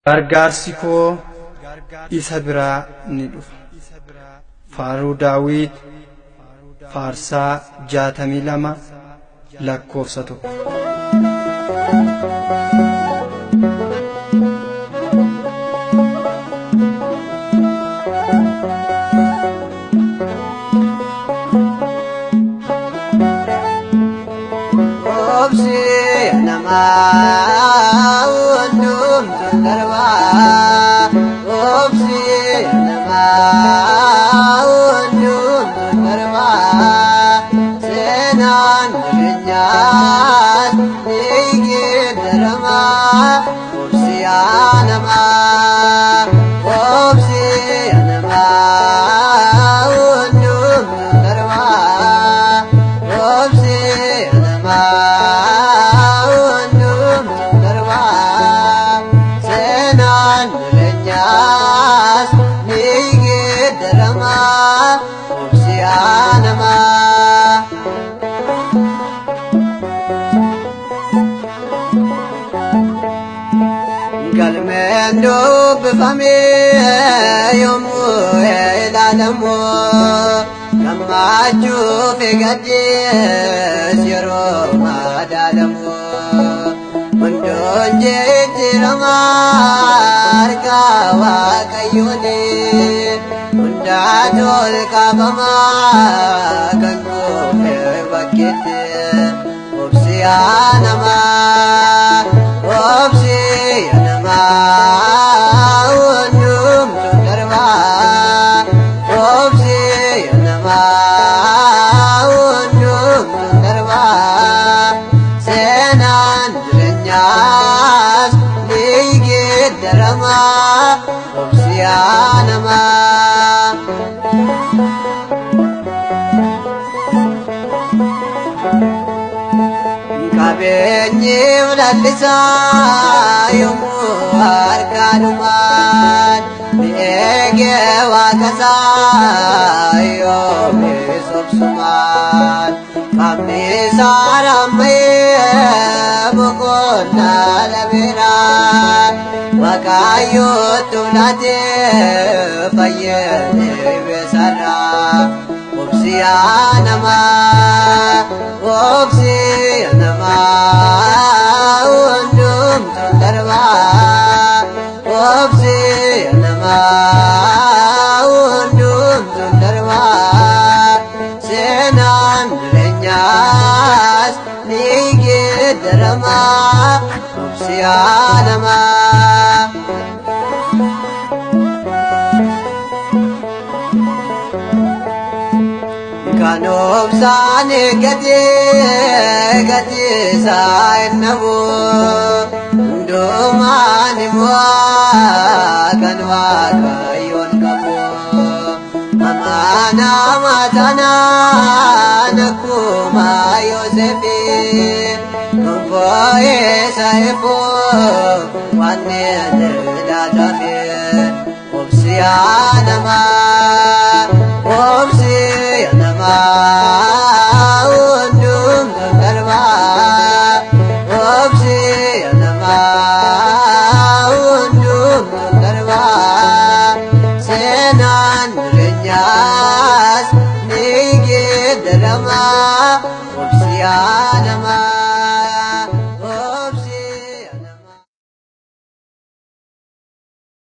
Gargaarsi koo isa biraa ni dhufa. Faaruu Daawit Faarsaa 62 lakkoofsa 1. Obsi namaa hundumtu darbaa. Obsi namaa hundumtu darbaa. Seenaan jireenyaas ni geeddaramaa. Obsi namaa. Obsi namaa hundumtu darbaa. Obsi namaa hundumtu darbaa. Seenaan jireenyaas ni geeddaramaa. Obsi namaa. Galmeen dubbifamee yommuu ilaalamu gammachuu fi gaddiis yeroo madaalamu hunduun jijjiirama harka Waaqayyooni hundaatu ol qabama kan kufe bakkeetti. Obsi yaa namaa, obsi yaa namaa, hundumtu darbaa. Obsi yaa namaa, hundumtu darbaa. Seenaan jireenyaas ni geeddaramaa. Obsi yaa namaa. Qabeenyi lallisaa yommuu harkaanumaan ni eegee waaqasaa yoomis obsumaan qaamni isaa rammayee boqonnaa labeera Waaqayyootu laatee fayyee deebisarraa. Obsi yaa namaa, obsi yaa namaa, hundumtu darbaa. Obsi yaa namaa, hundumtu darbaa. Seenaan jireenyaas ni geeddaramaa. Obsi yaa namaa. Kan obsaan eeggatee gatii isaa hin dhabu. Hundumaan immoo kan Waaqayyoon qabu. Amaana matanaan akkuma Yoosefi gonfoo isa eeboo waan laatafe. Obsi yaa namaa, obsi yaa namaa,